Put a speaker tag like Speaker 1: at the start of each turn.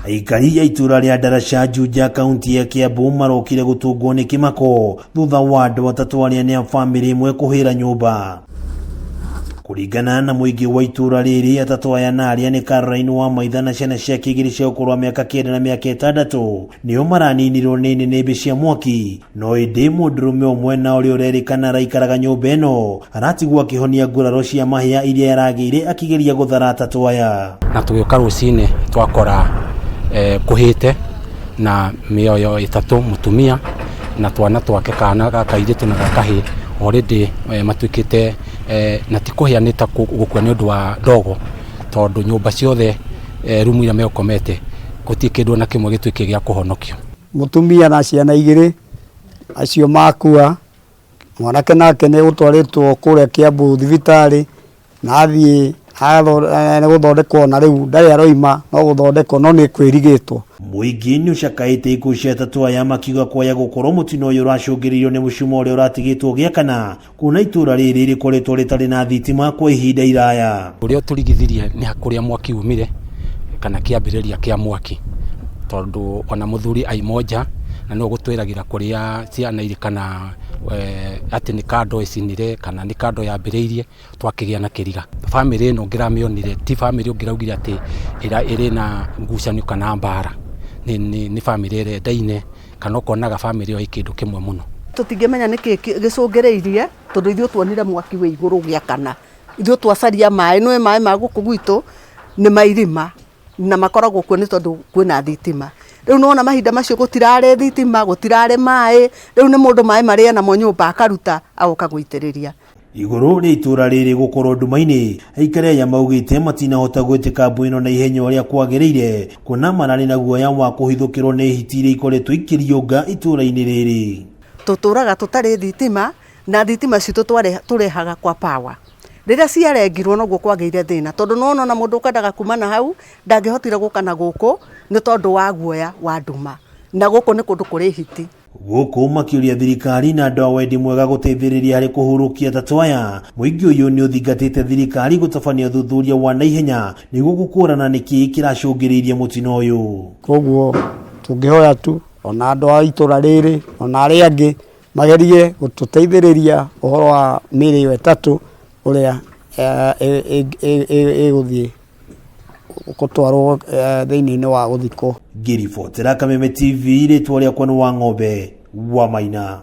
Speaker 1: Aikari a itũra rĩa Ndaraca Juja kaunti ya Kiambu marokire gũtũngwo nĩ kĩmako thutha wa andũ atatũ arĩa nĩ a bamĩrĩ ĩmwe kũhĩra nyũmba. Kũringana na mũingĩ wa itũra rĩrĩ, atatũ aya na arĩa nĩ Caroline wa Maitha na ciana ciake igĩrĩ cia ũkũrũ wa mĩaka 9 na mĩaka 6 nĩo maraninirwo nĩ nĩnĩmbĩ cia mwaki. No ĩndĩ mũndũrũme ũmwe na ũrĩa ũrerĩkana araikaraga nyũmba ĩno aratigwo akĩhonia nguraro cia mahĩa iria aragĩire akĩgeria gũthara atatũ aya.
Speaker 2: Na tũgĩũka rũcinĩ twakora kũhĩte na mĩoyo ĩtatũ, mũtumia na twana twake, kana ga kairĩtu na ga kahĩĩ already matuĩkĩte na ti kũhĩa nĩ ta gũkua nĩ ũndũ wa ndogo, tondũ nyũmba ciothe rumu iria megũkomete gũtirĩ kĩndũ ona kĩmwe gĩtuĩkĩte gĩa kũhonokio.
Speaker 3: Mũtumia na ciana igĩrĩ acio makua, mwanake nake nĩ egũtwarĩtwo kũrĩa Kiambu thibitarĩ, na athiĩ nĩ gũthondekwo na rĩu ndarĩ aroima no gũthondekwo no nĩ kwĩrigĩtwo.
Speaker 1: Mũingĩ nĩ ũcakaĩte ikuũ cia atatũ aya makiuga kwaya gũkorwo mũtino ũyũ ũracũngĩrĩirio nĩ mũcuma ũrĩa ũratigĩtwo ũgĩakana kuona itũra rĩrĩ rĩkoretwo rĩtarĩ na thitima kwa ihinda iraya.
Speaker 2: Ũrĩa ũtũrigithirie nĩ kũrĩa mwaki umire kana kĩambĩrĩria kĩa mwaki, tondũ ona mũthuri aima nja na nĩwe ũgũtwĩragĩra kũrĩa ciana irĩ kana atĩ nĩ kando ĩcinire kana nĩ kando yambĩrĩirie twakĩgĩa na kĩriga. Bamĩrĩ ĩno ũngĩramĩonire ti bamĩrĩ ũngĩraugire atĩ ĩrĩ na ngucanio kana mbara, nĩ bamĩrĩ ĩrendaine kana ũkonaga bamĩrĩ ĩyo ĩ kĩndũ kĩmwe mũno.
Speaker 4: Tũtingĩmenya nĩkĩ gĩcũngĩrĩirie tondũ ithuĩ tuonire mwaki wĩ igũrũ ũgĩakana. Ithuĩ twacaria maĩ, nĩũĩ maĩ ma gũkũ gwitũ nĩ ma irima na makoragwo kuo nĩ tondũ kwĩna thitima. Rĩu nĩwona mahinda macio gũtirarĩ thitima, gũtirarĩ maĩ, rĩu nĩ mũndũ maĩ marĩa enamo nyũmba akaruta agoka gũitĩrĩria.
Speaker 1: Igũrũ rĩa itũra rĩrĩ gũkorwo nduma-inĩ, aikari aya maugĩte matinahota gwĩtĩka mbu ĩno na ihenya ũrĩa kwagĩrĩire, kuona mararĩ na guoya wa kũhithũkĩrwo nĩ hiti iria ikoretwo ikĩriũnga itũra-inĩ rĩrĩ.
Speaker 4: Tũtũraga tũtarĩ thitima na thitima citũ tũrehaga kwa power. Rĩrĩa ciarengirwo noguo kwagĩire thĩna tondũ nĩwona ona mũndũ ũkwendaga kuma na hau ndangĩhotire gũka na gũkũ nĩ tondũ wa guoya wa nduma, na gũkũ nĩ kũndũ kũrĩ hiti.
Speaker 1: Gũkũ makĩũria thirikari na andũ a wendi mwega gũteithĩrĩria harĩ kũhurũkia atatũ aya. Mũingĩ ũyũ nĩ ũthingatĩte thirikari gũtabania ũthuthuria wa naihenya nĩguo gũkũrana nĩkĩ kĩracũngĩrĩirie mũtino ũyũ.
Speaker 3: Koguo tũngĩhoya tu ona andũ a itũra rĩrĩ ona arĩa angĩ magerie gũtũteithĩrĩria ũhoro wa mĩĩrĩ ĩyo ĩtatũ ũrĩa ĩgũthiĩ gũtwarwo thĩinĩ wa gũthikwo.
Speaker 1: Ngĩribotera Kameme TV, rĩtwa rĩakwa nĩ Wang'ombe wa Maina.